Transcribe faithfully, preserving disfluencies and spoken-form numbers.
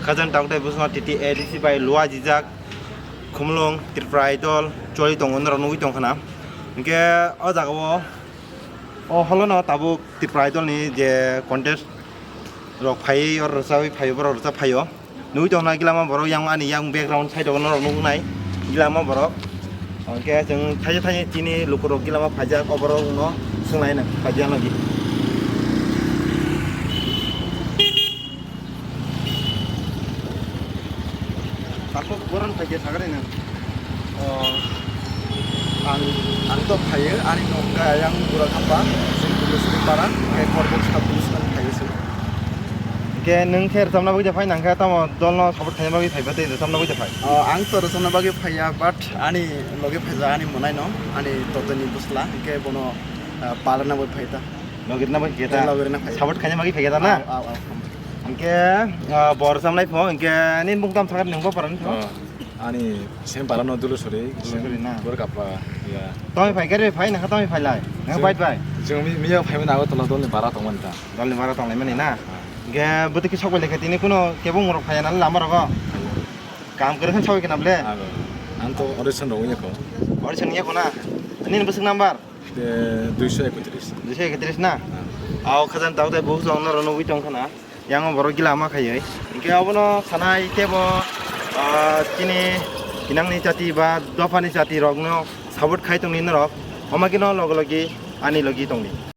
Khajang tabuk tei bwskango T T A D C bai luajijak Khumulwng Tripura Idol choli tongo, norok nugwi tongkha na. Hinkhe o jaga o, o holo no tabuk Tripura Idol ni je contest rok phaiwi, oro rwchapwi phaio, borok rwchap phaio. Nugwi tongkha na gilama borok, yang ani yang background side o norok nuknai gilama borok. Hwnkhe chwng thaisa thaisa chini lukurok gilama phaijak, o borok no swnglai nang phaijak logi. Takhuk boron phaikhe sagari nang. O, ang, ang to phaio, ani nokha yang Burakapa, sing Bulusuri para, khe Korbok sub division phaio se. Hwnkhe nwng khe rwchapna bagwi phai nang khe tamo dolno support khaina bagwi phai ba tei rwchapna bagwi phai? O, ang to rwchapna bagwi phaiya, but ani logi phaijak ani mwnaino, ani totoni bwsla, hwnkhe bono, ah, palna bagwi phai ta. Logirna bagwi khe ta? Logirna phai. Support khaina bagwi phai khe ta na? Au, au, au. Hwnkhe, ah, bo rwchapnai pho, hwnkhe nini bumung tamo sakha nwng bo parani pho? O, ani sem parano Dulusuri, Dulusuri na? Burakapa, ya. Tamo phai, gari phai, nang tamo phai lai? Nang bike bai? Chwng mi-, miya phaimani abo tola dolni bara tongmani ta. Dolni bara tonglaimani na? Ah. Hwnkhe bwtwi khe sok bai lai khe tini kuno kebo wng rok phaiya na lama rogo? Kaham kwrwng khe sawi khe na ble? Abo. Ang to audition rogwi ya kho. Audition ya kho na? Nini bwswk number? Eh, duiso ekotris. Duiso ekotris na? Ah. Ao khajang tabuk tei bukhuk jong norok nugwi tongkha na. Yang o borok gila ma khaiwi. Hinkhe abono sanai tebo, ah, chini kinangni jati ba dophani jati rokno support khai tongdi norok. Homa khe no logi logi ani logi tongdi.